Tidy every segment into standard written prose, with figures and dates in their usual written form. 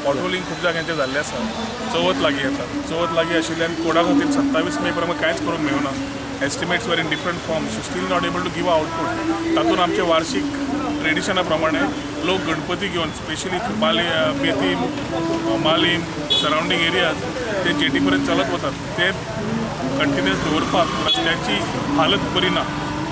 पॉटहोलिंग खूब जाग्यांचेर जाल्लें आसा. चवथ लागीं येता. चवथ लागीं आशिल्ल्यान कोडा खातीर 27 मे पर्यंत कांयच करूंक मेळना. Estimates were in different forms, still not able to give output. तातूंत आमचे वार्षीक ट्रेडिशना प्रमाणे लोक गणपती घेवन, स्पेशली बाले, बेतीम, मालीम, सरावंडींग एरियाज, ते जेटी पर्यंत चलत वतात. ते कंटिन्युअस दवरपाक रस्त्याची हालत बरी ना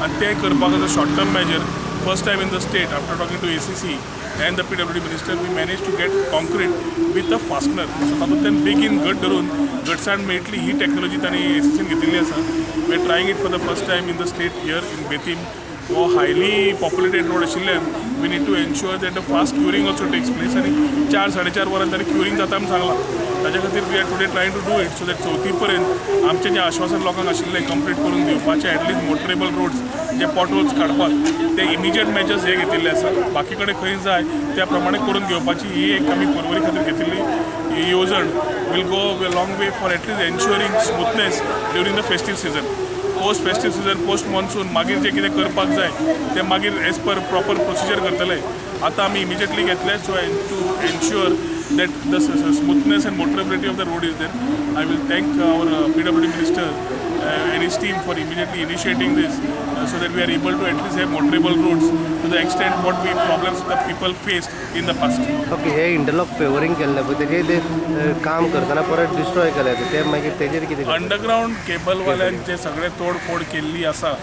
आनी ते करपाक as a short term measure, first time in the state, after talking to ACC and the PWD minister, we manage to get concrete with a fastener. So तातूंतल्यान बेगीन घट धरून घटसाण मेळटली. ही टॅक्नोलॉजी तांणी एसीसीन घेतिल्ली आसा. We are trying it for the first time in the state here in Betim. हो हायली पॉप्युलेटेड रोड आशिल्ल्यान we need to ensure that the fast curing also takes place. आनी 4-4.5 वरां तांणी क्युरींग जाता म्हूण सांगलां. ताच्या खातीर we are today trying to do it so that चवथी पर्यंत आमचें जें आश्वासन लोकांक आशिल्लें कंप्लीट करून दिवपाचें, एटलिस्ट मोटरेबल रोड्स, जे पॉटहोल्स काडपाक, ते इमिजिएट मेजर्स हे घेतिल्ले आसा. बाकी कडेन खंय जाय त्या प्रमाणे करून घेवपाची ही एक आमी पर्वरी खातीर घेतिल्ली ही येवजण will go a long way for at least ensuring smoothness during the festive season. Post festive season, post monsoon, मागीर जें कितें करपाक जाय तें मागीर एज पर प्रॉपर प्रोसिजर करतले. आतां आमी इमिजिएटली घेतले so to ensure that the smoothness and motorability of the road is there. I will thank our PWD minister and his team for immediately initiating this so that we are able to at least have motorable roads to the extent what we problems the people faced in the past. Okay, hey interlock पेवरिंग केल्लें पळय, तेजेर ते काम करतना परत destroy केलें, ते मागीर तेजेर कितें करतले? अंडरग्रावंड केबलवाल्यांचे सगळे तोडफोड केल्ली आसा.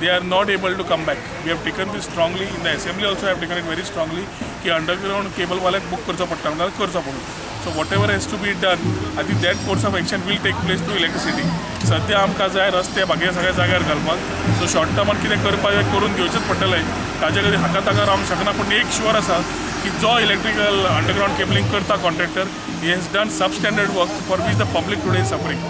They are not able to come back. We have taken this strongly in the assembly also. Have taken it very strongly की अंडरग्रावंड केबलवाल्याक बूक करचो पडटा म्हणल्यार करचो पडून. So whatever has to be done, I think that course of action will take place through electricity. सद्या आमकां जाय रस्ते बाकी सगळ्या जाग्यार घालपाक. सो शॉर्ट टर्मान कितें करपाक जाय करून घेवचेंच पडटलें. ताजे खातीर हाका ताका रावंक शकना, पूण एक शुअर आसा की जो इलेक्ट्रिकल अंडरग्रावंड केबलिंग करता contractor, he has done substandard work for which the public today is suffering.